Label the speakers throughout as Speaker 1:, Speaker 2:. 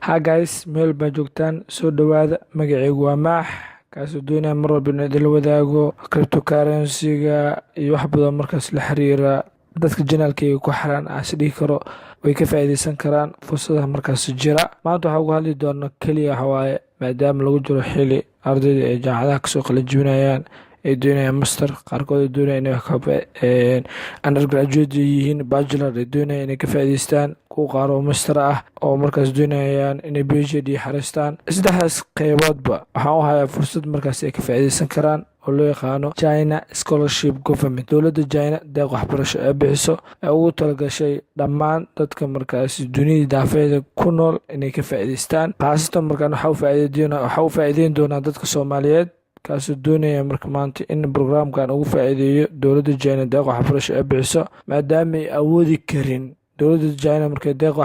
Speaker 1: Ha guys, meel baa joogtaan, soo dhowaada. Magaceygu waa Maax, kaasoo doonaya mar walba inuu idinla wadaago cryptocurrency-ga iyo wax badan markaas la xiriira. Dadka channelkeyga ku xiran aan is dhihi karo way ka faa'iideysan karaan fursadaha markaas jira. Maanta waxaa uga hadli doona keliya waxawaaye, maadaama lagu jiro xili ardayda ay jaamacadaha kasoo qalin jibinayaan, ay doonayaan master, qaarkood ay doonayaan inay undergraduate yihiin, bachelor ay doonayaan inay ka faa'iideystaan, kuwa qaar oo master ah oo markaas doonayaan inay PhD xareystaan. Saddexdaas qeyboodba waxaan u hayaa fursad markaas ay ka faa'iideysan karaan oo loo yaqaano China Scholarship Government. Dowladda China deeq waxbarasho ee bixiso ee ugu talagashay dhammaan dadka markaasi dunida daafeeda ku nool inay ka faa'iideystaan. Khaasatan markaan waxaa u faa'iideyn doonaa dadka Soomaaliyeed, kaasoo doonaya marka maanta in programkan ugu faa'iideeyo dowladda China deeq waxbarasho ee bixiso, maadaama ay awoodi karin. Dowladda China markay deeq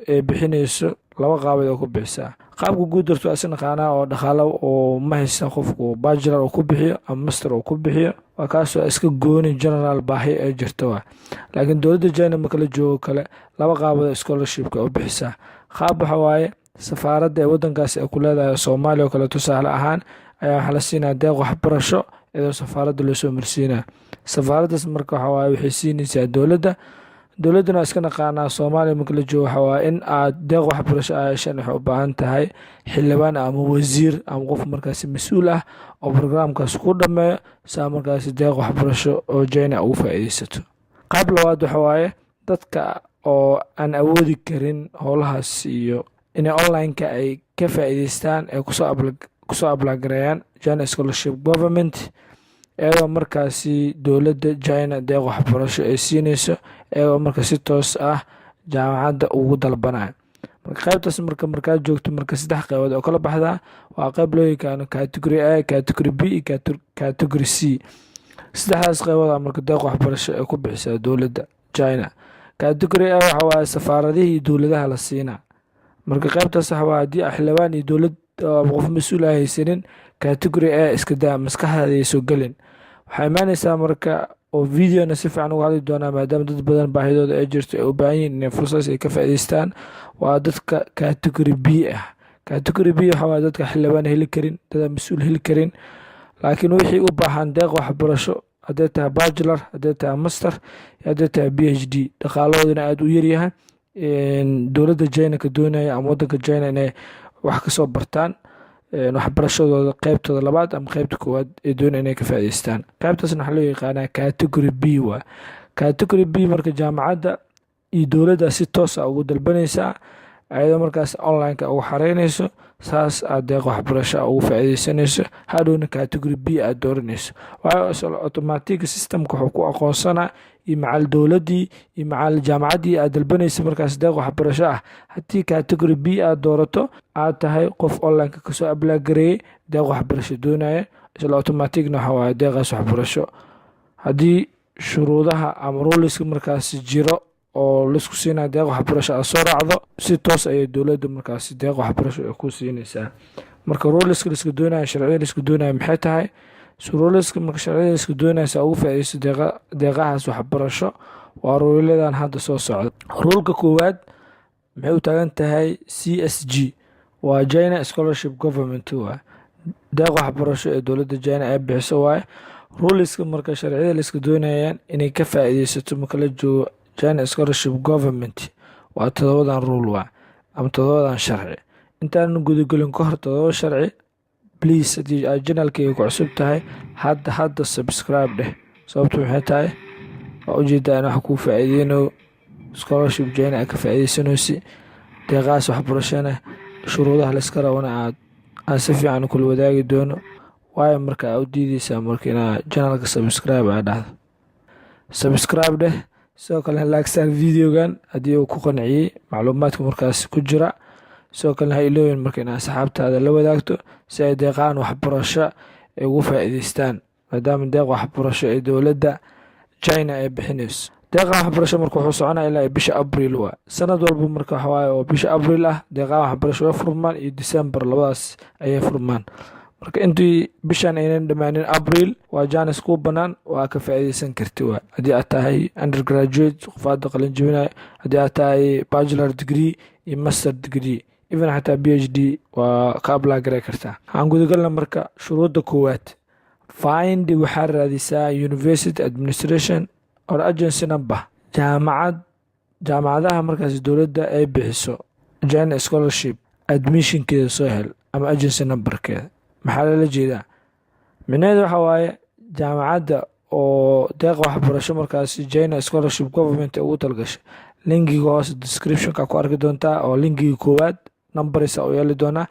Speaker 1: ee bixinayso, laba qaabeed oo ku bixisaa. Qaabka guud darto waa is naqaanaa oo dhaqaalo oo ma haysta qofku bachelor uu ku bixiyo ama master uu ku bixiyo, waa kaasoo iska gooni general baahi ee jirta waa. Laakiin dowladda China marka la joogo kale, laba qaabood scholarshipka u bixisaa. Qaab waxa waaye safaaradda ee waddankaasi ay ku leedahay Soomaaliya oo kale, tusaale ahaan, ayaa waxaa la siinaya deeq waxbarasho iyadoo safaaradda loo soo marsiinaya. Safaaraddaas marka waxa waaye waxay siinaysaa dowladda. Dowladduna waa iska naqaanaa, Soomaaliya marka la joogo waxa waaye in aad deeq waxbarasho aa heshaan waxay u baahan tahay xildhibaan ama wasiir ama qof markaasi mas-uul ah oo programkaas ku dhammeeyo, saa markaasi deeq waxbarasho oo China ugu faa'iideysato. Qaab labaad waxa waaye dadka oo aan awoodi karin howlahaas iyo inay online-ka ay ka faa'iideystaan, ay kusoo apply gareeyaan China Scholarship Government, iyadoo markaasi dowladda China deeq waxbarasho ay siinayso, iyagoo marka si toos ah jaamacadda ugu dalbanayo. Marka qaybtaas marka markaad joogto, marka saddex qaybood oo kala baxdaa. Waa qayb loo yaqaano category A, category B iyo category C. Saddexdaas qaybood marka deeq waxbarasho ay ku bixisaa dowladda China. Category A waxa waaye safaaradihii dowladaha la siinaa. Marka qaybtaas waxa waaye haddii xildhibaan iyo dowlad qof mas-uul ah haysanin, category A iska daa, maskaxdaada ay soo gelin. Waxaa imaaneysaa marka oo videona si fiican uga hadli doonaa, maadaama dad badan baahidooda ay jirto, ay u baahan yihin inay fursadaas ay ka faa'iideystaan, waa dadka category B ah. Category B waxa waaye dadka xildhibaan heli karin, dadaan mas-uul heli karin, laakiin wixii u baahan deeq waxbarasho, hadday tahay bachelor, hadday tahay master, hadday tahay PhD, dhaqaalahoodana aada u yaryahay, dowladda China ka doonaya ama waddanka China inay wax kasoo bartaan, waxbarashadooda qeybtooda labaad ama qeybta koowaad ee doonaya inay ka faa'iideystaan. Qeybtaasna waxaa loo yaqaanaa category B. Waa category B. Marka jaamacadda iyo dowladda si toos ah ugu dalbanaysaa, ayadoo markaas online-ka ugu xareynayso, saas aad deeq waxbarasho ugu faa'iideysanayso. Hadhowna category B aad dooranayso, waayo isla automatic systemka wuxuu ku aqoonsanaa iyo macal dowladdii iyo macal jaamacaddii aad dalbanaysa markaas deeq waxbarasho ah, haddii category B aad doorato, aad tahay qof online-ka kasoo apply gareeyey, deeq waxbarasho doonaya, isla automaticna waxa waaye deeqaas waxbarasho, haddii shuruudaha ama ruleska markaasi jiro oo laisku siinaya deeq waxbarasho aad soo raacdo, si toos ayay dowladda markaasi deeq waxbarasho ay ku siinaysaa. Marka ruleska laiska doonaya, sharciyada laiska doonaya maxay tahay? Ruleska marka, sharciyada laiska doonaya si ugu faa'iideysto deeqahaas waxbarasho, waa ruleyadan hadda soo socda. Ruleka koowaad maxay u taagan tahay? CSG waa China Scholarship Government, waa deeq waxbarasho ee dowladda China ay bixiso waaye. Ruleska marka, sharciyada laiska doonayaan inay ka faa'iideysato marka la joogo China Scholarship Government, waa todobadan rule waa ama todobadan sharci. Intaanan gudagelin ka hor todoba sharci, please, haddii aad channelkayga ku cusub tahay, hadda hadda subscribe dheh. Sababtu maxay tahay? Waa ujeedaa in wax kuu faa'iideynayo scholarship China aad ka faa'iideysanaysi, deeqahaas waxbarashana shuruudaha layska rabana aad aan si fiican kula wadaagi doono. Waayo marka aa u diideysaa marka inaad channelka subscribe aa dhahdo? Subscribe dheh. Sidoo kalena like saar videogan haddii uu ku qanciyey macluumaadka markaas ku jira. Sidoo kalena ha ilooyin marka inaad asxaabtaada la wadaagto, si ay deeqahan waxbarasho ay ugu faa'iideystaan, maadaama deeq waxbarasho ee dowladda China ay bixinayso. Deeqan waxbarasho marka wuxuu soconaya ilaa bisha Abriil, waa sanad walba. Marka waxawaaye oo bisha Abriil ah deeqahan waxbarasho way furmaan iyo December, labadaas ayay furmaan. Marka intii bishan aynan dhammaanin Abriil, waa chance kuu bannaan, waa ka faa'iideysan karti. Waa haddii aad tahay undergraduate, qof hadda qalin jebinayo, haddii aad tahay bachelor degree iyo master degree. Even xataa PhD waa ka apply garay kartaa. Waxaan gudagalna marka shuruudda koowaad. Find, waxaa raadisaa, university administration or agency number. Jaamacad, jaamacadaha markaas dowladda ay bixiso China scholarship admissionkeeda soo hel ama agency numberkeeda. Maxaa lala jeedaa? Micnaheedu waxa waaye, jaamacadda oo deeqa waxbarasho markaasi China scholarship government ugu talgashay, linkiga hoose descriptionka ku arki doontaa, oo linkiga koowaad numberisa u yeeli doonaa.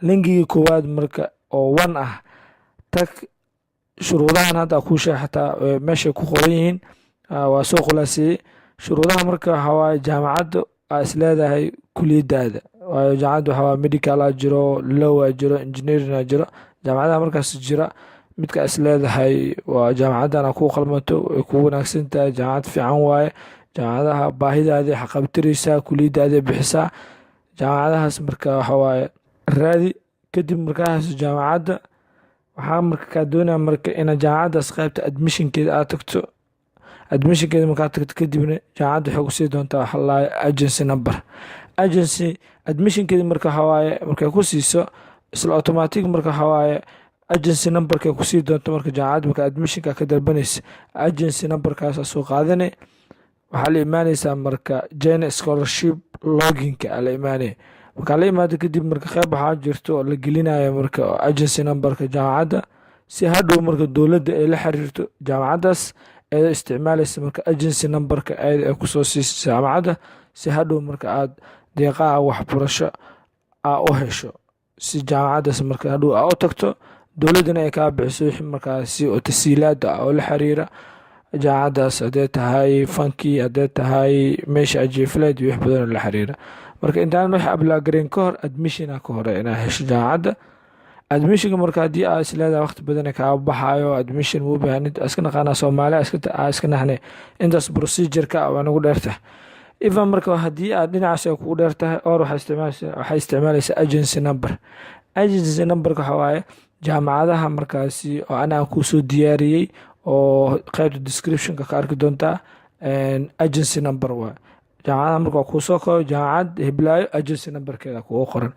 Speaker 1: Linkiga koowaad marka oo one ah tag. Shuruudahan hadda kuu sheeg xataa meeshay ku qoran yihiin waa soo khulaaseeyey. Shuruudaha marka waxaa waaye, jaamacadda aa is leedahay kuliyadaada, waayo jaamacadda waxaa waaye medical aa jiro, law aa jiro, engineering aa jiro. Jaamacadaha markaas jira midka is leedahay waa jaamacaddan ku qalmato, way ku wanaagsan tahay, jaamacad fiican waaye, jaamacadaha baahidaadii xaqabtiraysaa, kuliyadaadii bixisaa, jaamacadahaas marka waxa waaye raadi. Kadib markaas jaamacadda waxaa marka kaa doonaya marka inaad jaamacaddaas qaybta admissionkeeda aad tagto. Admissionkeeda markaa tagto kadibna, jaamacadda waxay kusii doontaa waxa la agency number. Agency admissionkeeda marka waxaa waaye, markay ku siiso isla automatic marka waxaa waaye agency numberkay kusii doonto. Marka jaamacadda marka admissionka ka dalbanaysa, agency numberkaas soo qaadanay. Waxaa la imaaneysaa marka China scholarship loginka aa la imaanaya. Markaa la imaado kadib, marka qeyb waxaa jirto oo la gelinayo marka agency numberka jaamacadda, si hadhow marka dowladda ay la xiriirto jaamacaddaas ayadoo isticmaalaysa marka agency numberka ayada ay kusoo siisa jaamacadda, si hadhow marka aad deeqaha waxbarasho aa u hesho, si jaamacaddaas marka hadhow aa u tagto, dowladdana ay kaa bixiso wixii markaasi oo tasiilaada ah oo la xiriira jaamacaddaas, haddee tahay fankii, haddee tahay meesha ajiifleed iyo wax badan oo la xiriira. Marka intaan wax apply gareyn ka hor, admissiona ka hore inaa hesho jaamacadda. Admissionka marka haddii aa isleedahay waqti badan kaa baxayo, admission muu baahnid, iska naqaanaa Soomaaliya iska naxne, intaas procedureka waa nagu dheertahay. Even marka haddii aad dhinacaas ay kugu dheer tahay, or waxay isticmaalaysaa agency number. Agency numberka waxa waaye jaamacadaha markaasi oo anaa kuusoo diyaariyey oo qeybta descriptionka ka arki doontaa. Agency number waay jaamacadaha marka waa kuusoo koro jaamacad hiblaayo, agency numberkeeda kugu qoran.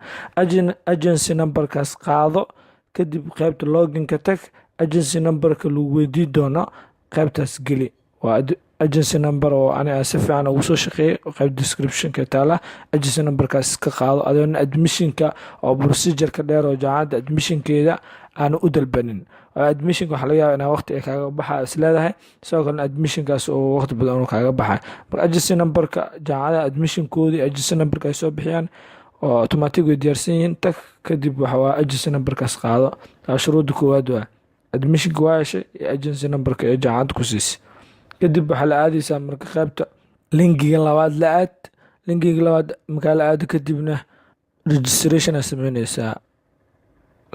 Speaker 1: Agency numberkaas qaado, kadib qeybta loginka tag, agency numberka lagu weydii doono qeybtaas geli. Waa agency number oo aniga si fiican ugu soo shaqeeyay, qeyb descriptionka taala. Agency numberkaas ka qaado adoona admissionka oo procedureka dheer oo jaamacadda admissionkeeda aanu u dalbanin. Admissionka waxaa laga yaaba inaa waqti ay kaaga baxa is leedahay, sidoo kalena admissionkaas oo waqti badan uu kaaga baxay. Marka agency numberka jaamacadaha admissionkoodii, agency numberka ay soo bixiyaan oo automatic way diyaarsan yihiin, tag, kadib waxa waa agency numberkaas qaado. Taa shuruudda koowaad waa admissionka waa heshay iyo agency numberka ee jaamacadda ku siisay. Kadib waxaa la aadaysaa marka qaybta linkiga labaad la aad. Linkiga labaad markaa la aado kadibna, registration aa sameyneysaa.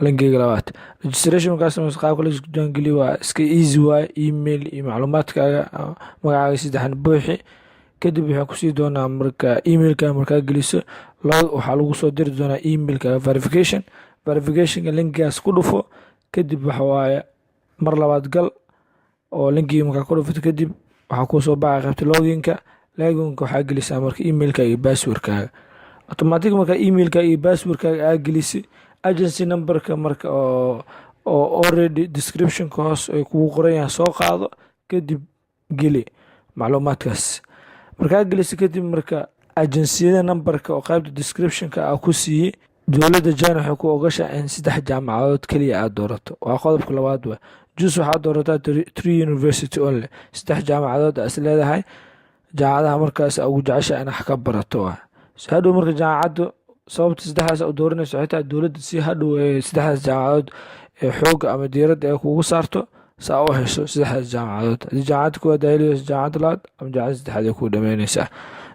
Speaker 1: Linkiga labaad registration markaa sameyso, qaabka la isku diiwaangeliyo waa iska easy waaye. Email iyo macluumaadkaaga, magacaaga saddexan buuxi. Kadib waxay kusii doonaa marka emailka markaa geliso, waxaa lagu soo diri doonaa emailka verification. Verificationka linkigaas ku dhufo. Kadib waxa waaye mar labaad gal oo linkigii markaa ku dhufato kadib, waxaa kuusoo baxay qaybta loginka. Loginka waxaa gelisaa marka emailka iyo passwordkaaga. Automatic markaa emailka iyo passwordkaaga aa gelisi, agency numberka marka oo already descriptionka hoos ay kugu qoran yahay soo qaado, kadib geli macluumaadkaas. Markaa gelisa kadib marka agenciyada numberka oo qaybta descriptionka ah ku siiyey, dowladda China waxay ku ogashaa in saddex jaamacadood keliya aad doorato. Waa qodobka labaad. Waa choose, waxaad doorataa three university only, saddex jaamacadood aa is leedahay jaamacadaha markaas ugu jecesha in wax ka barato. Waa hadhow marka jaamacaddu sababta saddexdaas u dooranayso, xitaa dowladda si hadhow saddexdaas jaamacadood ee xoogga ama diiradda ay kugu saarto, saa u hesho saddexdaas jaamacadood. Haddii jaamacadda kuwaad helayso, jaamacadda labaad ama jaamacadda saddexaad ay kuu dhameynaysaa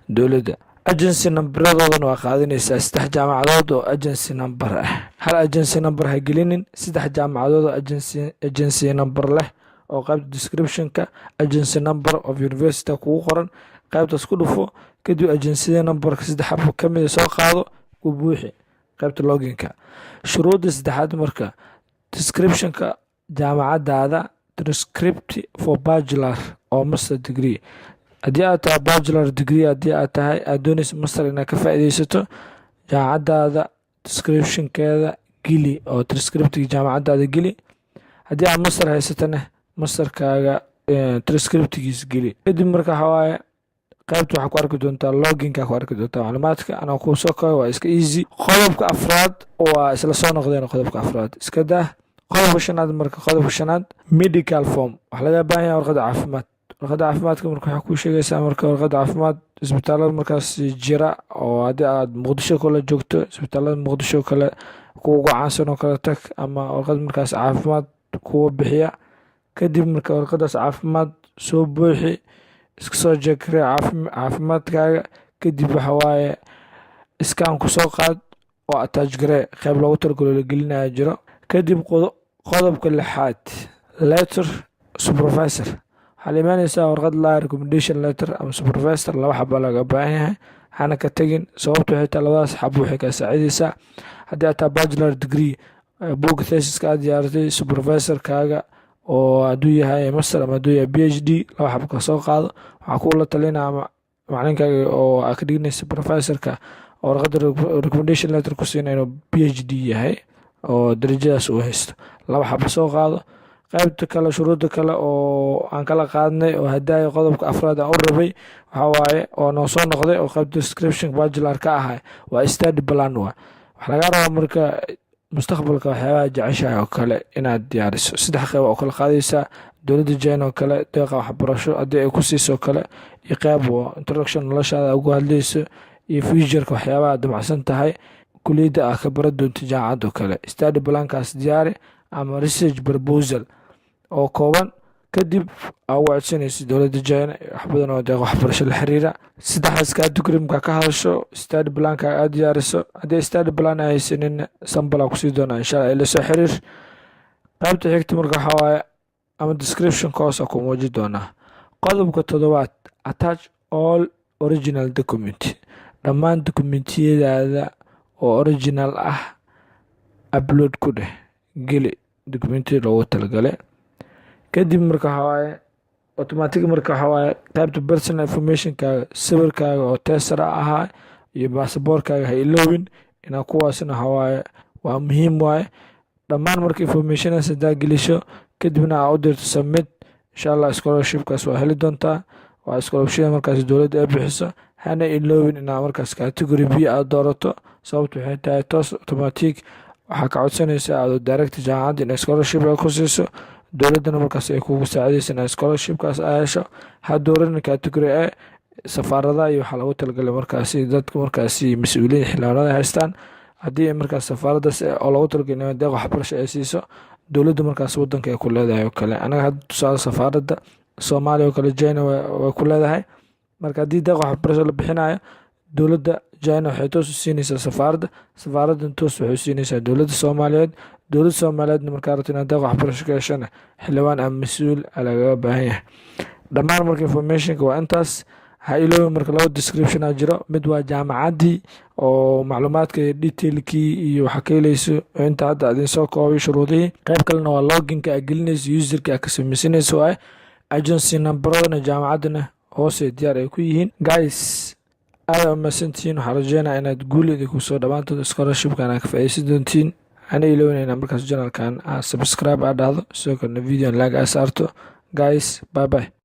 Speaker 1: dowladda. Agency numberadoodana waa qaadanaysaa, saddex jaamacadood oo agency number ah. Hal agency number ha gelinin, saddex jaamacadood oo agency number leh oo qaybta descriptionka agency number of university kugu qoran, qaybtaas ku dhufo. Kadib agenciyada numberka saddex xabo ka mida soo qaado, ku buuxi qaybta loginka. Shuruudda saddexaad marka, descriptionka jaamacadaada, transcript for bachelor oo master degree. Haddii aad tahay bachelor degree, haddii aad tahay aad doonaysa master inaad ka faa'iideysato, Jaamacadaada descriptionkeeda geli oo transcriptiga jaamacadaada geli. Haddii aad master haysatana, masterkaaga transcriptigiis geli. Kadib marka waxaa waaye qaybta waxaa ku arki doontaa loginka, ku arki doontaa macluumaadka anaa kuu soo koobay. Waa iska easy. Qodobka afraad waa isla soo noqdeen. Qodobka afraad iska dah. Qodobka shanaad marka, qodobka shanaad, medical form. Waxaa laga baahan yahay warqadda caafimaad. Warqadda caafimaadka marka waxaa kuu sheegaysaa marka warqadda caafimaad isbitaalada markaas jira, oo haddii aad Muqdisho kale joogto, isbitaalada Muqdisho kale kuwa ugu caansan oo kale tag, ama warqad markaas caafimaad kuwa bixiya. Kadib marka warqadaas caafimaad soo buuxi, iska soo jeekaree caafimaadkaaga. Kadib waxa waaye scan ku soo qaad oo attach garee, qeyb loogu talagalo la gelinaya jiro. Kadib qodobka lixaad, letter supervisor. Waxaa la imaaneysaa warqad la recommendation letter ama supervisor. Laba xaba laga baahan yahay, hana ka tegin. Sababta waxay tahay, labadaas xabo waxay kaa saacideysaa haddii aad tahay bachelor degree, book thesiska aad diyaaratay, supervisorkaaga oo hadduu yahay master ama hadduu yahay PhD, laba xabo ka soo qaado. Waxaa kula talinaa ama macalinkaaga oo aa ka dhiganaysa professorka oo warqadda recommendation letter ku siina inuu PhD yahay oo darajadaas uu haysto. Laba xabo soo qaado. Qaybta kale, shuruudda kale oo aan kala qaadnay oo hadaayo qodobka afraad aan u rabay, waxaa waaye oo noo soo noqday oo qaybta description bachelor ka ahay, waa study plan. Waa waxaa laga rabaa marka mustaqbalka waxyaabaha jeceshahay oo kale inaad diyaariso. Saddex qeyb oo kala qaadaysaa: dowladda China oo kale deeqa waxbarasho haddii ay ku siiso kale, iyo qeyb oo introduction noloshaada ugu hadlayso, iyo futureka waxyaabaha damacsan tahay, kuliyadda ah ka baran doonta jaamacad oo kale. Study plankaas diyaari ama research proposal oo kooban. Kadib aa ugu codsanaysa dowladda China wax badan oo deeq waxbarasho la xiriira. Saddexdaas category markaa ka hadasho, study planka aad diyaariso. Haddii study plan ay haysanin, sample aa kusii doonaa, insha Allah ila soo xiriir. Qaybta xigta marka waxaa waaye ama description hoos ku muuji doonaa. Qodobka toddobaad, attach all original document. Dhammaan dokumentiyadaada oo original ah upload ku dheh, geli dokumentiya loogu talagalay. Kadib marka waxaa waaye automatic. Marka waxaa waaye qaybta personal informationkaaga, sawirkaaga oo teesara ahaa iyo baasaboorkaaga ha iloowin inaa kuwaasna. Waxaa waaye waa muhiim waaye dhammaan. Marka informationaas hadaa gelisho, kadibna aa u dirto submit, insha Allah scholarshipkaas waa heli doontaa. Waa scholarshipyada markaas dowladda ay bixiso. Hana iloowin inaa markaas category B aad doorato. Sababta waxay tahay, toos automatic waxaa ka codsanaysa aado direct jaamacadda in scholarship ay ku siiso, dowladdana markaas ay kugu saacidaysa inaa scholarshipkaas aa hesho. Ha dooranin category A. Safaaradaha iyo waxaa lagu talagalay markaasi dadka markaasi mas-uuliyiin xildhibaanada haystaan. Haddii markaas safaaraddaas oo loogu talagalay in deeq waxbarasho ay siiso dowladda markaas wadanka ay ku leedahay oo kale. Anaga hadda tusaale safaaradda Soomaaliya oo kale China way ku leedahay. Marka haddii deeq waxbarasho la bixinayo, dowladda China waxay toos u siinaysaa safaaradda, safaaraddan toos waxay u siinaysaa dowladda Soomaaliyeed. Dowladda Soomaaliyeedna markaa rabto inaad deeq waxbarasho ka heshana, xildhibaan ama mas-uul aa lagaga baahan yahay. Dhammaan marka informationka waa intaas. Ha iloobi marka laba description aa jiro: mid waa jaamacaddii oo macluumaadka detailkii iyo waxaa ka helayso inta hadda idin soo koobay, shuruudihii. Qayb kalena waa loginka aa gelinayso, userka aa ka samaysanayso waaye. Agency numberadana jaamacaddana hoose diyaar ay ku yihiin. Guys, aada umahadsantihiin. Waxaan rajeynaya inaad guul idinku soo dhammaantood scholarshipkan aa ka faa'iideysan doontiin. Hana iloowin inaa markaas channelkan aa subscribe aa dhahdo, sidoo kalena video like aa saarto. Guys, bye bye.